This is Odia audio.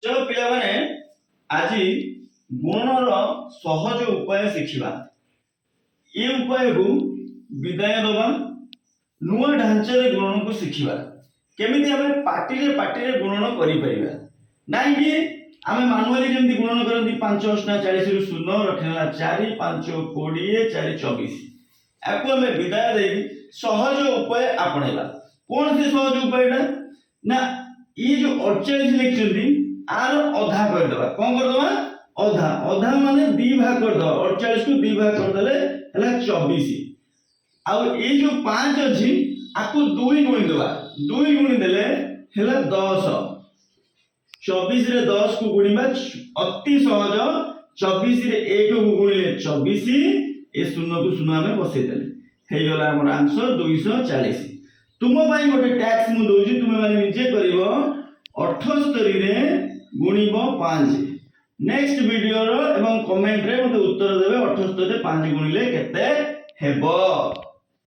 ଚଲୋ ପିଲାମାନେ, ଆଜି ଗୁଣନର ସହଜ ଉପାୟ ଶିଖିବା। ଏ ଉପାୟକୁ ବିଦାୟ ଦେବା, ନୂଆ ଢାଞ୍ଚାରେ ଗୁଣନକୁ ଶିଖିବା। କେମିତି ଆମେ ପାଟିରେ ପାଟିରେ ଗୁଣନ କରିପାରିବା, ନାଇଁ କି ଆମେ ମାନୁଆଲି ଯେମିତି ଗୁଣନ କରନ୍ତି, 5 ଅଷ୍ଟା 40ରୁ 0 ରଖିନେଲା 4, 5 20, 4 24। ୟାକୁ ଆମେ ବିଦାୟ ଦେଇକି ସହଜ ଉପାୟ ଆପଣେଇବା। କ'ଣ ସେ ସହଜ ଉପାୟଟା ନା, ଇଏ ଯୋଉ 48 ଲେଖିଛନ୍ତି, ଆର ଅଧା କରିଦେବା। କ'ଣ କରିଦେବା? ଅଧା। ଅଧା ମାନେ ଦି ଭାଗ କରିଦେବା। 48କୁ ଦି ଭାଗ କରିଦେଲେ ହେଲା 24। ଆଉ ଏଇ ଯୋଉ 5 ଅଛି, ଆକୁ 2 ଗୁଣି ଦେବା। 2 ଗୁଣି ଦେଲେ ହେଲା 10। 24ରେ 10କୁ ଗୁଣିବା, ଅତି ସହଜ। 24ରେ 1କୁ ଗୁଣିଲେ 24। ଏ ଶୂନକୁ ଶୂନ ଆମେ ବସେଇଦେଲେ, ହେଇଗଲା ଆମର ଆନ୍ସର 240। ତୁମ ପାଇଁ ଗୋଟେ ଟାସ୍କ ମୁଁ ଦଉଛି, ତୁମେ ମାନେ ନିଜେ କରିବ। 78ରେ ଗୁଣିବ 5। ନେକ୍ସଟ ଭିଡ଼ିଓର ଏବଂ କମେଣ୍ଟରେ ମୋତେ ଉତ୍ତର ଦେବେ, 78ରେ 5 ଗୁଣିଲେ କେତେ ହେବ?